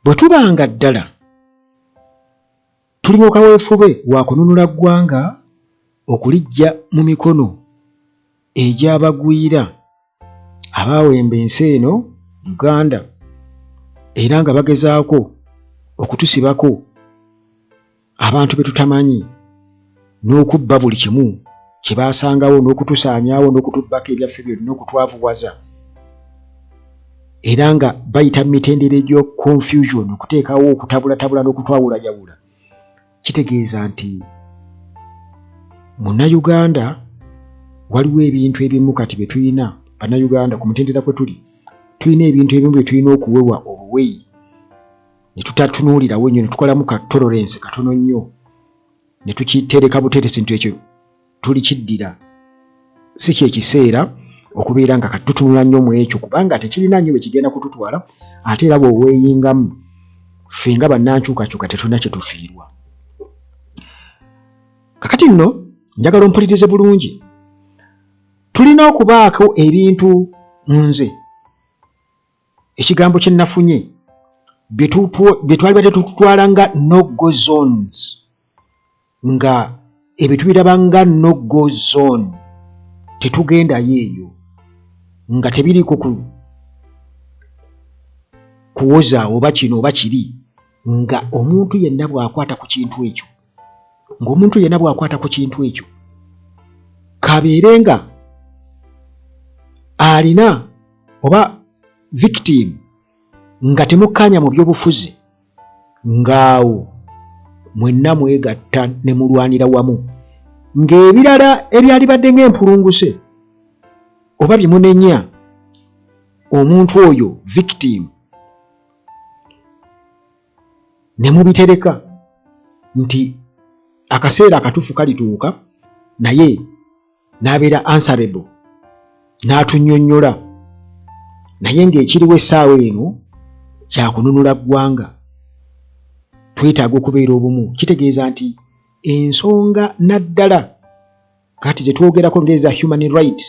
Bwe tuba nga ddala tuli mu kaweefube wa kununula ggwanga okuliggya mu mikono egy'abagwira abaawemba ensi eno Uganda era nga bagezaako okutusibako abantu be tutamanyi n'okubba buli kimu kye baasangawo n'okutusaanyaawo n'okutubbako ebyaffe byonna okutwavuwaza era nga bayita mu mitendera egyo confusion okuteekawo okutabulatabula n'okutwawulayawula. Kitegeeza nti Munnayuganda waliwo ebintu ebimu kati bye tulina Bannayuganda ku mutendera kwe tuli, tulina ebintu ebimu bye tulina okuwewa obuweyi ne tutatunuulirawo nnyo ne tukolamu ka tolerance katono nnyo ne tukitereka buteresi nti ekyo tulikiddira. Si kye kiseera okubeera nga kati tutunula nnyo mu ekyo kubanga tekirina nnyo bwe kigenda kututwala, ate era bw'oweeyingamu ffe nga bannankyukakyuka tetulina kye tufiirwa. Kakati nno njagala ompulirize bulungi, tulina okubaako ebintu nze ekigambo kye nafunye bye twalibadde tututwala nga no go zones nga ebyo tubiraba nga no go zone, tetugendayo eyo nga tebiriiko ku kuwoza oba kino oba kiri, nga omuntu yenna bw'akwata ku kintu ekyo, ng'omuntu yenna bw'akwata ku kintu ekyo kabeere nga alina oba victim nga temukkaanya mu byobufuzi, ng'awo mwenna mwegatta ne mulwanira wamu, ng'ebirala ebyalibadde ng'empulunguse oba bye munenya omuntu oyo victim ne mubitereka nti akaseera akatuufu kalituuka naye n'abeera answerable n'atunnyonnyola, naye ng'ekiriwo essaawa eno kyakununula ggwanga, twetaaga okubeera obumu. Kitegeeza nti ensonga naddala kati ze twogerako ng'eza human rights,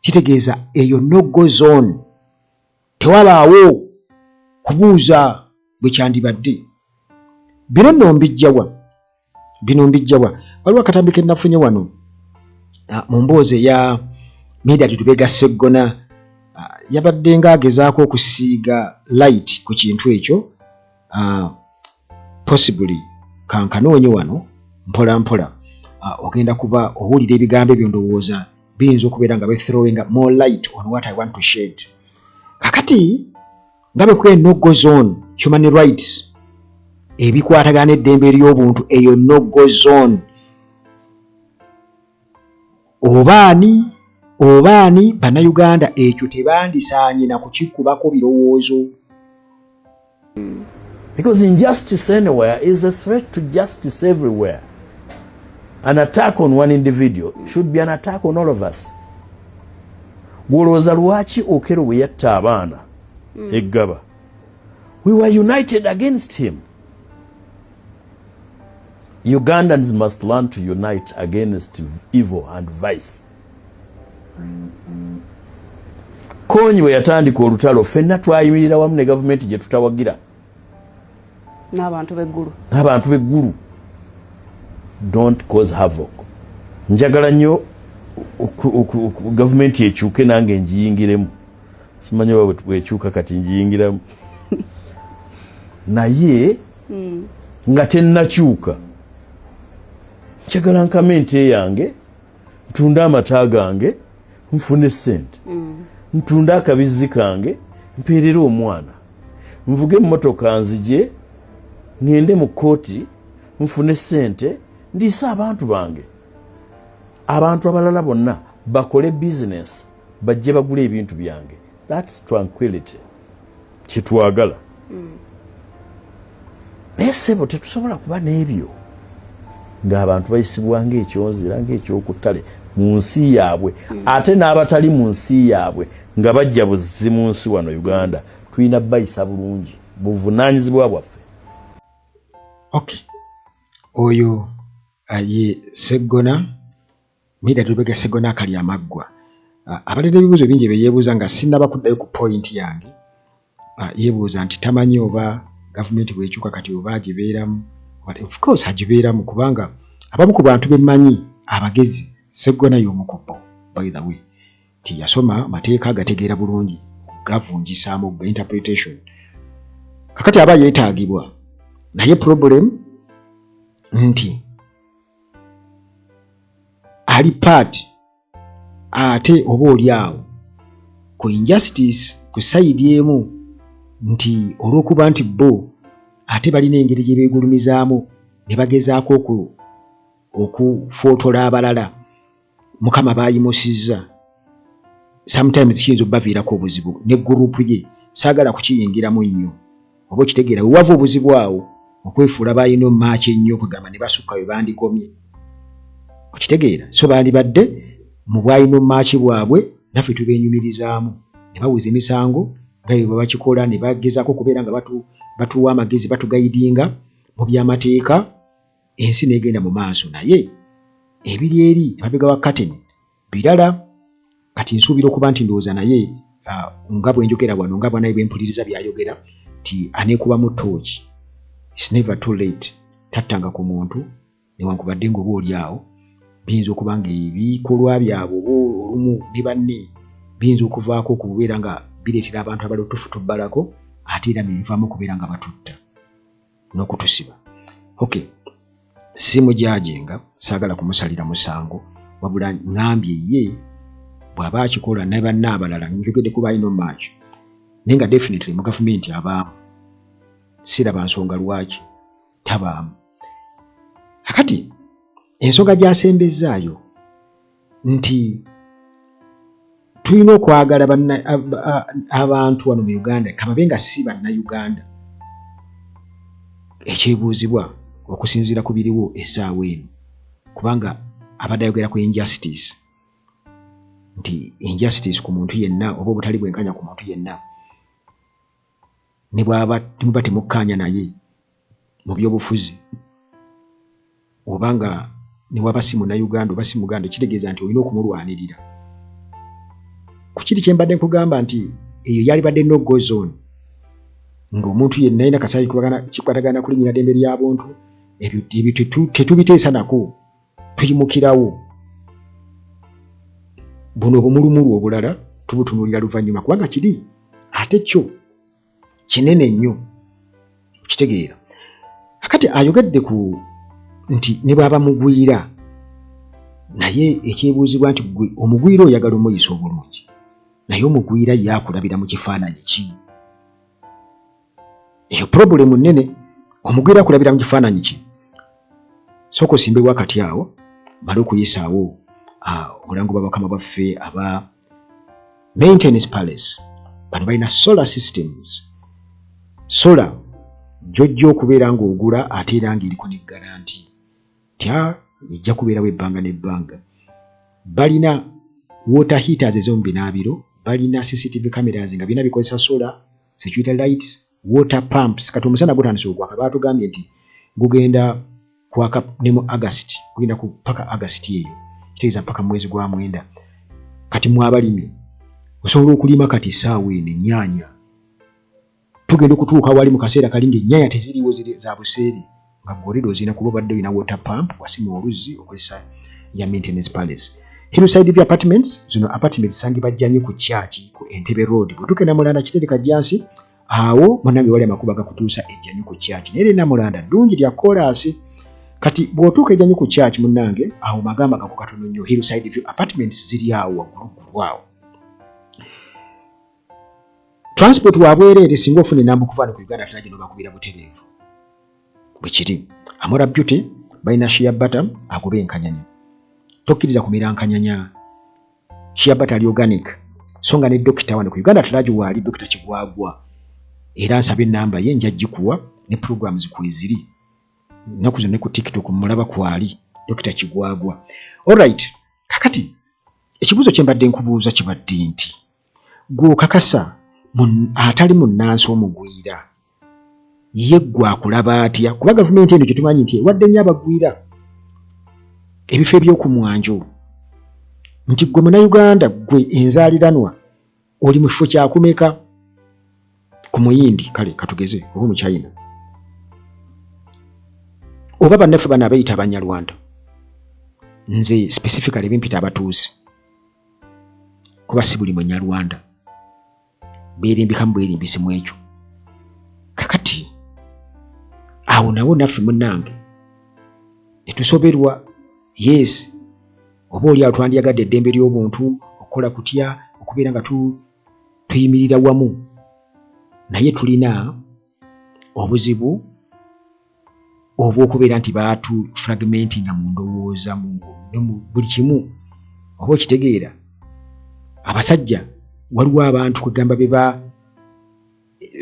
kitegeeza eyo no go zone, tewabaawo kubuuza bwe kyandibadde. Bino nno mbijjawa? Bino mbijjawa? Waliwo akatambi ke nafunye wano mu mboozi eya Medard Lubega Sseggona, yabadde ng'agezaako okusiiga light ku kintu ekyo, possibly kankanoonye wano mpola mpola, ogenda kuba owulira ebigambo ebyo, ndowooza biyinza okubeera nga bethrowing more light on what I want to shed. Kakati nga bwe kwe no go zone human rights ebikwatagana n'eddembe ery'obuntu, eyo no go zone, obaani obaani Bannayuganda ekyo tebandisaanye na kukikubako birowoozo. Because injustice anywhere is a threat to justice everywhere. An attack on one individual should be an attack on all of us. Gwolowooza lwaki Okello bwe yatta abaana eggaba, we were united against him? Ugandans must learn to unite against evil and vice. Kony bwe yatandika olutalo, ffenna twayimirira wamu ne gavumenti gye tutawagira. N'abantu b'eggulu. N'abantu b'eggulu. Don't cause havoc. Njagala nnyo gavumenti ekyuke nange njiyingiremu. Simanyi oba bwekyuka kati njiyingiramu, naye nga tennakyuka njagala nkame ente yange, ntunde amata gange, nfune sente, ntunde akabizzi kange, mpeerere omwana, nvuge emmotoka, nzije ŋŋende mu kkooti, nfune sente, ndiise abantu bange. Abantu abalala bonna bakole bizinesi, bajje bagule ebintu byange. That's tranquility kyetwagala. Naye sebo, tetusobola kuba n'ebyo ng'abantu bayisibwa ng'ekyonzira, ng'ekyokuttale mu nsi yaabwe, ate n'abatali mu nsi yaabwe nga bajja buzzi mu nsi wano Uganda. Tulina bayisa bulungi, buvunaanyizibwa bwaffe. Okay, oyo ye Seggona Medard Lubega Sseggona akali amaggwa. Abadde n'ebibuuzo bingi bye yeebuuza nga sinnaba kuddayo ku point yange. Yeebuuza nti tamanyi oba Gavumenti bw'ekyuka kati oba agibeeramu, of course agibeeramu, kubanga abamu ku bantu be mmanyi abagezi, Sseggona y'omu ku bo, by the way, nti yasoma amateeka agategeera bulungi okugavunjisaamu, okuga interpretation. Kakati aba yeetaagibwa, naye problem nti ali part ate oba oli awo ku injustice ku sayidi emu, nti olw'okuba nti bo ate balina engeri gye beegulumizaamu ne bagezaako okufootola abalala Mukama baayimusizza, sometimes kiyinza obubaviirako obuzibu ne gurupu ye. Saagala kukiyingiramu nnyo, oba okitegeera wewava obuzibu awo, okwefuula balina omaaki ennyo, okwegamba ne basukka we bandikomye, okitegeera. So bandibadde mu bwalina omaaki bwabwe, naffe tubenyumirizaamu ne baweza emisango nga bwe bakikola, ne bagezaako okubeera nga batuwa amagezi, batugayidinga mu byamateeka, ensi n'egenda mu maaso. Naye ebiri eri emabega wa kateni birala. Kati nsuubira okuba nti ndowooza naye nga bwe njogera wano, nga bwanaye bwe mpuliriza by'ayogera, nti aneekubamu tooki. It's never too late. Tattanga ku muntu, newankubadde ng'oba oli awo biyinza okuba nga ebikolwa byabwe oba olumu ne banne biyinza okuvaako okubeera nga bireetera abantu abalala otufutubbalako, ate era ne bivaamu okubeera nga batutta n'okutusiba. Okay, simujajinga, saagala kumusalira musango, wabula ŋŋambye ye bw'aba akikola ne banne abalala, njogedde ku balina omaaki, naye nga definitely mu gavumenti abaamu, siraba nsonga lwaki tabaamu. Kakati ensonga gy'asembezzaayo nti tulina okwagala abantu wano mu Uganda, kababe nga si bannayuganda. Ekyebuuzibwa okusinziira ku biriwo essaawa eno, kubanga abadde ayogera ku injustice, nti injustice ku muntu yenna oba obutali bwenkanya ku muntu yenna, ne bw'aba muba temukkaanya naye mu byobufuzi, oba nga ne waba si Munnayuganda oba si Muganda, kitegeeza nti olina okumulwanirira. Ku kiri kye mbadde nkugamba nti eyo yalibadde no go zone, ng'omuntu yenna yina kasaayi kikwatagana kulinnyira ddembe lya buntu, ebyo tetubiteesa nako, tuyimukirawo. Buno obumulumulu obulala tubutunuulira luvannyuma, kubanga kiri ate kyo kinene nnyo, okitegeera. Kakati ayogedde ku nti ne bw'aba mugwira, naye ekyebuuzibwa nti gwe omugwira oyagala omuyisa obulungi, naye omugwira ye akulabira mu kifaananyi ki? Eyo purobulemu nnene. Omugwira akulabira mu kifaananyi ki? Sooka osimbewo akati awo, male okuyisaawo obulango bwa bakama baffe aba Maintenance Palace. Bano balina solar systems, solar gy'ojja okubeera ng'ogula ate era ng'eriko ne garanti tya ejja kubeerawo ebbanga n'ebbanga. Balina water heaters ez'omu binaabiro, balina CCTV cameras nga byonna bikozesa solar, security lights, water pumps. Kati omusana gutandise okwaka, baatugambye nti gugenda kwaka ne mu August, gugenda ku paka August, eyo kitegeeza paka mwezi gwa mwenda. Kati mwe abalimi osobola okulima kati essaawa eno ennyaanya, tugenda okutuuka wali mu kaseera kali ng'ennyaanya teziriiwo, ziri za buseere, nga gorida ozirina kuba obadde olina water pump, wasima oluzzi okozesa ya Maintenance Palace. Hillside View Apartments, zino apartments zisangibwa Jjanyi ku Kyaki ku Entebbe Road. Bw'otuuka e Namulanda Kitereka Jjansi awo munnange wali amakubo agakutuusa e Jjanyi ku Kyaki, naye era e Namulanda ddungi lya koolaasi. Kati bw'otuuka e Jjanyi ku Kyaki munnange awo magamba gako katono nnyo, Hillside View Apartments ziri awo wagguluggulu awo. Transport wa bwereere singa ofuna enamba okuva wano ku Uganda Atalaji n'obakubira butereevu. Bwe kiri. Amora Beauty balina shea butter agoba enkanyanya. Tokkiriza kumira nkanyanya. Shea butter ali organic. So nga ne dokita wano ku Uganda Atalaji waali, Dokita Kigwagwa. Era nsaba ennamba ye nja gikuwa ne programs kweziri. Ennaku zino ne ku TikTok mmulaba kwali Dokita Kigwagwa. Alright, kakati ekibuuzo kye mbadde nkubuuza kibadde nti ggwe okakasa atali munnansi omugwira ye ggwe akulaba atya? Kuba gavumenti eno kyetumanyi nti ewadde nnyo abagwira ebifo eby'oku mwanjo, nti ggwe Munnayuganda, ggwe enzaaliranwa oli mu kifo kyakumeka? Ku muyindi kale katugeze oba omuchina oba bannaffe bano abayita abanyarwanda, nze specifically bimpita abatuusi, kuba si buli munyarwanda beerimbikamu bwerimbisi mu ekyo. Kakati awo nawo naffe munnange ne tusoberwa. Yes, oba oli awo twandyagadde eddembe ly'obuntu, okukola kutya, okubeera nga tuyimirira wamu, naye tulina obuzibu obw'okubeera nti baatu fragmentinga mu ndowooza, mu buli kimu. Oba okitegeera, abasajja waliwo abantu kwegamba be ba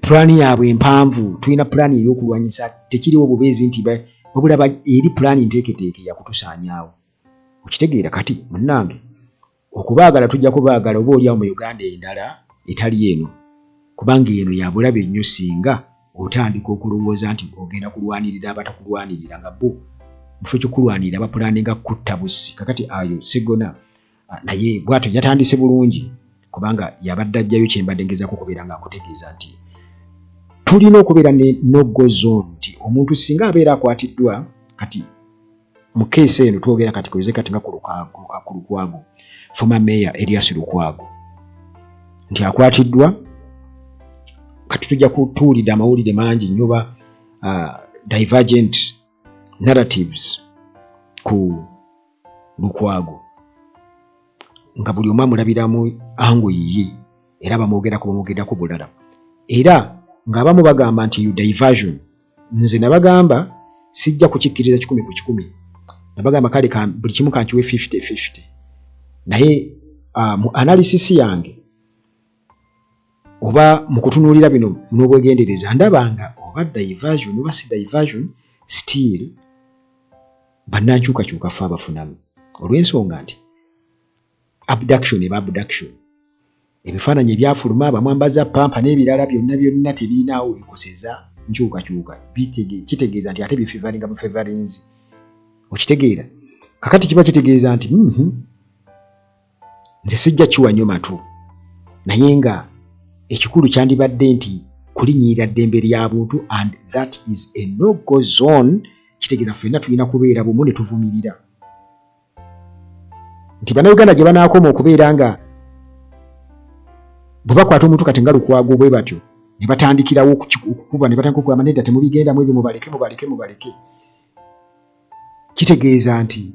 pulaani yaabwe empanvu. Tulina pulaani ey'okulwanyisa, tekiriwo bubeezi nti wabula eri pulaani nteeketeeke yakutusaanyaawo. Okitegeera? Kati munnange, okubaagala tujja kubaagala oba oliawo mu Uganda endala etali eno, kubanga eno yabulabe nnyo singa otandika okulowooza nti ogenda kulwanirira abatakulwanirira, nga bo mufo kyokulwanirira bapulaninga kutta bussi. Kakati ayo sigona, naye bwatyo yatandise bulungi, kubanga yabadde ajjayo kyembadde ngezaako okubeera nga nkutegeeza nti tulina okubeera ne no go zone, nti omuntu singa abeera akwatiddwa. Kati mu keesi eno twogera kati kuze kati nga ku Lukwago, former mayor Erias Lukwago, nti akwatiddwa. Kati tujja kutuulidde amawulire mangi nnyo ba divergent narratives ku Lukwago, nga buli omu amulabiramu ango yiye, era bamwogerako bamwogerako bulala, era ng'abamu bagamba nti eyo diversion. Nze nabagamba sijja kukikkiriza 100%. Nabagamba kale buli kimu kankiwe 50-50, naye mu analysis yange oba mu kutunuulira bino n'obwegendereza, ndaba nga oba diversion oba si diversion, still bannankyukakyuka ffe abafunamu, olw'ensonga nti abduction eba abduction. Ebifaananyi ebyafuluma bamwambaza pampa n'ebirala byonna byonna tebirinaawo bikoseza nkyukakyuka. Kitegeeza nti ate bifevaringa bufevarinzi. Okitegeera? Kakati kiba kitegeeza nti nze sijja kiwa nnyo matu, naye nga ekikulu kyandibadde nti kulinnyirira ddembe lya buntu, and that is a no go zone. Kitegeeza ffenna tulina kubeera bumu ne tuvumirira nti Bannayuganda gye banaakoma okubeera nga bwe bakwata omuntu kati nga Lukwago bwe batyo ne batandikirawo okukuba, ne batandika okugamba nedda, temubigendamu ebyo, mubaleke, mubaleke, mubaleke. Kitegeeza nti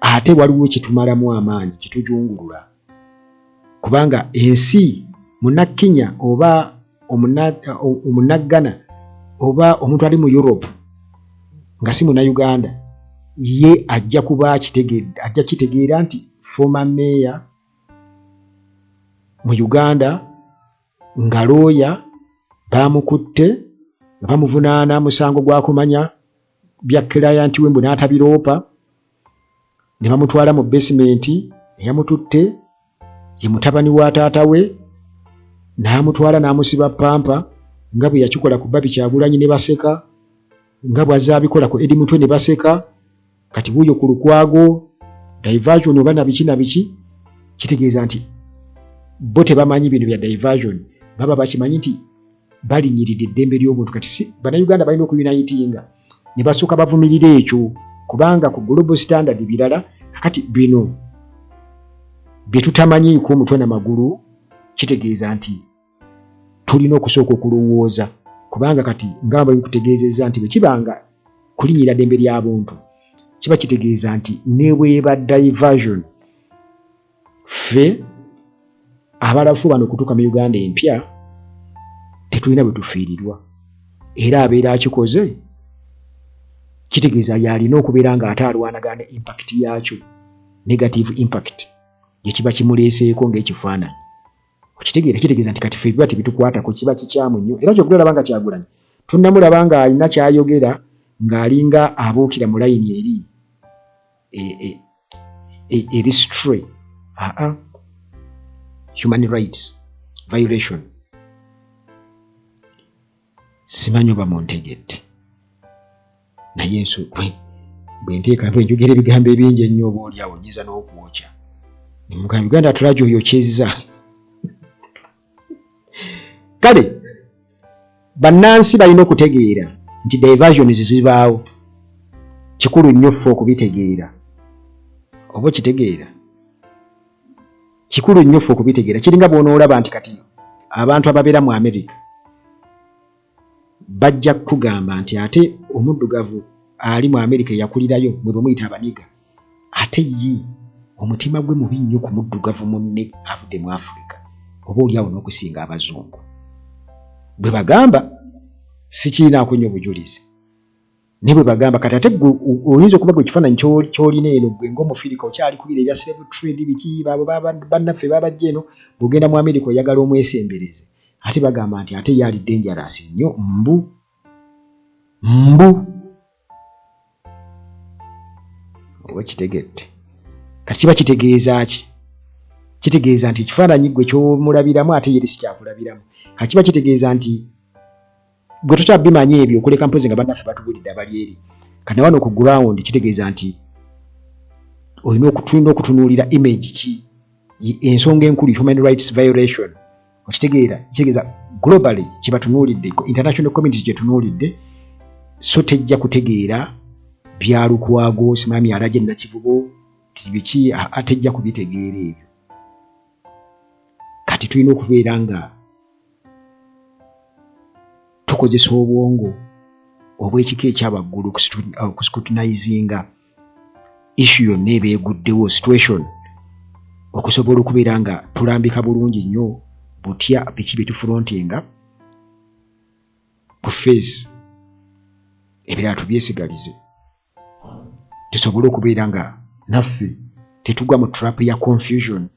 ate waliwo kitumalamu amaanyi, kitujungulula, kubanga ensi Munnakenya oba Omunnaggana oba omuntu ali mu Europe nga si Munnayuganda, ye ajja kuba ajja kitegeera nti former mayor mu Uganda nga looya baamukutte nga bamuvunaana musango gwa kumanya bya client we mbu n'atabiroopa, ne bamutwala mu basement. Eyamututte ye mutabani wa taata we, n'amutwala n'amusiba pampa, nga bwe yakikola ku Barbie Kyagulanyi ne baseka, nga bw'azze abikola ku Eddie Mutwe ne baseka. Kati wuuyo ku Lukwago, diversion oba nabiki nabiki. Kitegeeza nti bo tebamanyi bino bya diversion, baba bakimanyi nti balinyiridde eddembe ly'obuntu. Kati si Bannayuganda balina okuyunitinga ne basooka bavumirira ekyo, kubanga ku global standard birala. Kakati bino bye tutamanyiiko omutwe na magulu, kitegeeza nti tulina okusooka okulowooza, kubanga kati nga bwe nkutegeezezza nti bwe kibanga kulinyira ddembe lya buntu, kiba kitegeeza nti ne bweba diversion, ffe abalafu bano okutuuka mu Uganda empya tetulina bwe tufiirirwa. Era abeera akikoze kitegeeza yalina okubeera ng'ate alwanagana ne impact yaakyo, negative impact gye kiba kimuleeseeko ng'ekifaananyi. Okitegeera? Kitegeeza nti kati ffe biba tebitukwatako, kiba kikyamu nnyo. Era kyokka olaba nga Kyagulanyi tonnamulaba ng'alina ky'ayogera ng'alinga abuukira mu layini eri eri stray aa human rights violation. Simanyi oba muntegedde, naye bwe nteeka bwe njogera ebigambo ebingi ennyo, oba oli awo nnyinza n'okwokya nemugamba Uganda atulaje oyokyezza. Kale. Bannansi balina okutegeera nti diversions zibaawo. Kikulu nnyo ffe okubitegeera. Oba okitegeera? Kikulu nnyo ffe okubitegeera. Kiringa bw'onoolaba nti kati abantu ababeera mu America bajja kukugamba nti ate omuddugavu ali mu America eyakulirayo mwe bwe muyita abaniga ate ye omutima gwe mubi nnyo ku muddugavu munne avudde mu Africa oba oli awo n'okusinga abazungu bwe bagamba. Sikirinaako nnyo bujulizi naye bwe bagamba. Kati ate gwe oyinza okuba gwe ekifaananyi ky'olina eno gwe ng'omufirika okyali kubira ebya slave trade biki baabwe bannaffe babajja eno, bw'ogenda mu America oyagala omwesembereze ate bagamba nti ate ye ali dangerous nnyo mbu mbu oba kitegedde. Kati kiba kitegeeza ki? Kitegeeza nti ekifaananyi gwe ky'omulabiramu ate ye sikyakulabiramu. Kati kiba kitegeeza nti gwe tokyabimanyi ebyo okuleka mpozi nga bannaffe batubulidde abali eri. Kati nawano ku ground kitegeeza nti olina tulina okutunuulira image ki ensonga enkulu human rights violation. Okitegeera? Kitegeeza globally kyebatunuulidde, international community kyetunuulidde, so tejja kutegeera bya Lukwago simami alaje Nakivubo biki, tejja kubitegeera ebyo. Kati tulina okubeera nga tukozesa obwongo obw'ekika ekyawaggulu okuscrutinizinga issue yonna eba eguddewo, situation, okusobola okubeera nga tulambika bulungi nnyo butya biki bye tufrontinga ku face, ebirala tubyesigalize, tusobole okubeera nga naffe tetugwa mu trap ya confusion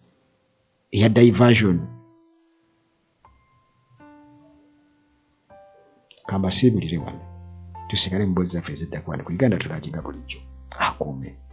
eya diversion. Kambasiibulire wano, tusigale mu mboozi zaffe eziddako wano ku Uganda Tulaginga. Bulijjo akuume.